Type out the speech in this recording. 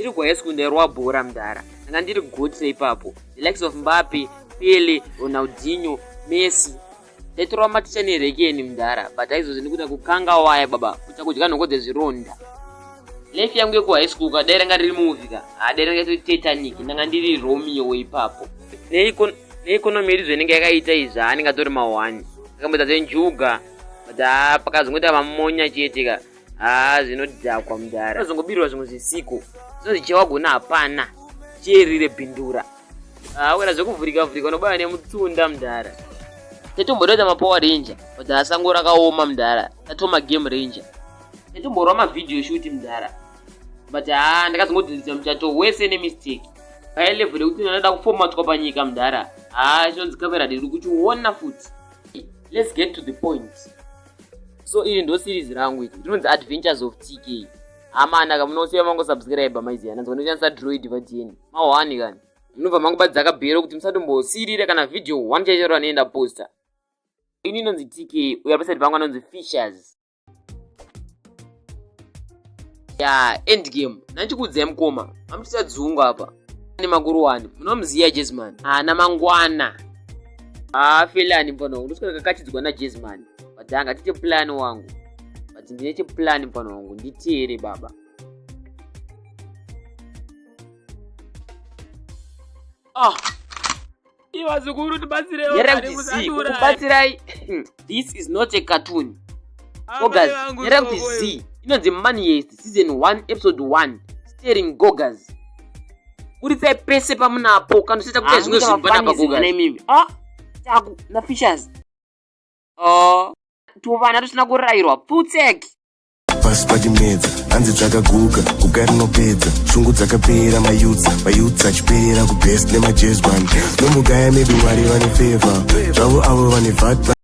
Ndiri kuhigh school ndairova bhora mudhara. Ndanga ndiri goat ipapo. The likes of Mbappe, Pele, Ronaldinho, Messi. Ndaitorova maticha nerekeni mudhara but aizvozvi ndikuita kukanga waya baba kuita kudya nhoko dzezvironda. Life yangu yekuhigh school ka dai ranga riri movie ka. Ah dai ranga riri Titanic ndanga ndiri Romeo ipapo. Neeconomy yedu zvainenge yakaita izvi anenge atori mahwani. Akamboita zvenjuga but ah pakazongoita mamonya chete ka. Haa zvinodhakwa mudhara. Unozongobirwa zvimwe zvisiko. Zvinonzi chewagona hapana. Cherire bindura. Haa wena zvekuvhurika vhurika unobaya nemutsunda mudhara. Tatombotoita mapower ranger but haa sango rakaoma mudhara. Tatoma game ranger. Tatomborwa mavideo shoot mudhara. But haa ndakazongodhilita muchato wese nemistake. Paya level yekuti ndinoda kufomatwa panyika mudhara. Haa chinonzi camera ndiri kuchiona futi. Let's get to the point. So iri ndo series rangu iri rinonzi Adventures of TK. Amana ka munosiya mango subscribe maiziya nanzwa ndoshandisa droid pa DN. Mahwani kani. Munobva mangobatidza kabhero kuti musatombosirira kana video one chaicho ranoenda poster. Ini inonzi TK, uyo paside pangu anonzi Fishers. Ya end game. Nanchikuudzai mukoma, mamuchita dzungu apa. Ne makuruwani, munomuziya Jazzman. Ana mangwana. Ah, felani mfana wangu, ndoswera kakachidzwa na Jazzman. But anga tite plan wangu. But ndine chiplan mfana wangu, nditeere baba. Ah. Vazukuru tibatsirewo. Nyara kuti zii, kubatsirai. This is not a cartoon. Gogas, nyara kuti zii. Inonzi Money Heist season 1 episode 1 starring Gogas. Buritsai pese pamunapo kana usaita kuita zvimwe zvinhu panapa Gogas. Ah, taku na Fishers. Oh, tuvana tusina kurayirwa. Pfutsek. Pasi pachimedza hanzi dzakaguka guka rinopedza shungu dzakapera mayouths mayouths achipera kubest nemajezban nomugaya maybe Mwari vane favor zvavo avo vane vat.